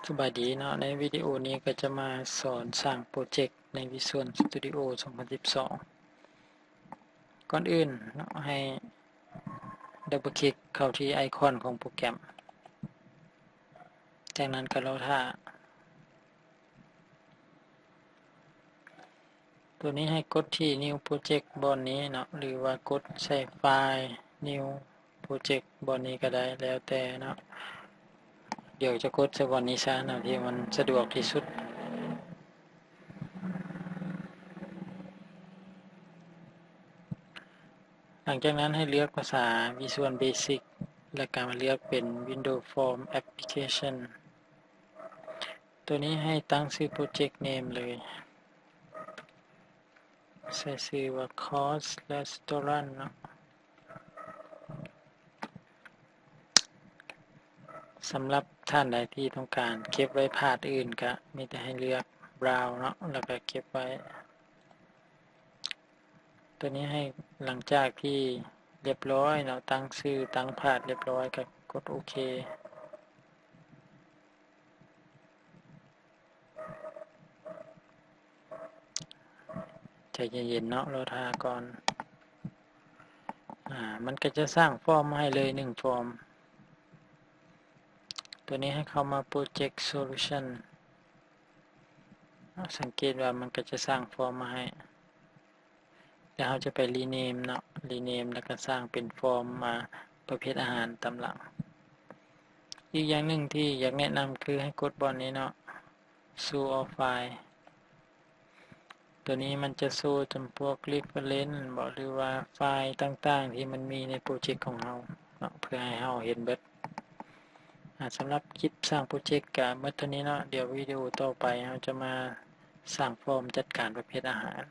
ສະບາຍດີເນາະ, ໃນວິດີໂອນີ້ກໍຈະມາສອນສ້າງໂປຣເຈັກໃນ Visual Studio ສອງພັນສິບສອງ. ກ່ອນອື່ນເນາະ ໃຫ້ດັບເບິນຄລິກເຂົ້າທີ່ໄອຄອນຂອງໂປຣແກຣມ, ຈາກນັ້ນກໍລໍຖ້າ. ຕົວນີ້ໃຫ້ກົດທີ່ New Project ບ່ອນນີ້ເນາະ ຫຼືວ່າກົດໃສ່ File New Project ບ່ອນນີ້ກໍໄດ້ ແລ້ວແຕ່ເນາະ. ດຽວຈະກົດໃສ່ບ່ອນນີ້ຊະເນາະ ທີ່ມັນສະດວກທີ່ສຸດ. ຫຼັງຈາກນັ້ນໃຫ້ເລືອກພາສາ Visual Basic ແລ້ວກໍມາເລືອກເປັນ Windows Form Application. ຕົວນີ້ໃຫ້ຕັ້ງຊື່ Project Name ເລີຍ, ໃສ່ຊື່ວ່າ Course Restaurant ເນາະ. ສຳລັບທ່ານໃດທີ່ຕ້ອງການເກັບໄວ້ພາດອື່ນ ກະມີແຕ່ໃຫ້ເລືອກ Browse ເນາະ ແລ້ວກະເກັບໄວ້. ຕົວນີ້ໃຫ້ ຫຼັງຈາກທີ່ລຽບຮ້ອຍເນາະ ຕັ້ງຊື່ ຕັ້ງພາດລຽບຮ້ອຍ ກໍກົດໂອເຄ. ໃຈເຢັນໆເນາະ, ລໍຖ້າກ່ອນ. ອາ ມັນກໍຈະສ້າງຟອມມາໃຫ້ເລີຍໜຶ່ງຟອມ. ຕົວນີ້ໃຫ້ເຂົ້າມາ Project Solution. ອາ ສັງເກດວ່າມັນກໍຈະສ້າງຟອມມາໃຫ້. ແລ້ວເຮົາຈະໄປ Rename ເນາະ, Rename ແລ້ວກໍສ້າງເປັນຟອມ ອາ ປະເພດອາຫານຕາມຫຼັງ. ອີກຢ່າງໜຶ່ງທີ່ຢາກແນະນຳຄືໃຫ້ກົດບ່ອນນີ້ເນາະ, Show All File. ຕົວນີ້ມັນຈະໂຊຈຳພວກ Reference ບໍ ຫຼືວ່າໄຟລ໌ຕ່າງໆທີ່ມັນມີໃນໂປຣເຈັກຂອງເຮົາເນາະ ເພື່ອໃຫ້ເຮົາເຫັນເບິດ. ອາ ສຳລັບຄລິບສ້າງໂປຣເຈັກກະໝົດເທົ່ານີ້ເນາະ, ດຽວວິດີໂອຕໍ່ໄປເຮົາຈະມາສ້າງຟອມຈັດການປະເພດອາຫານ.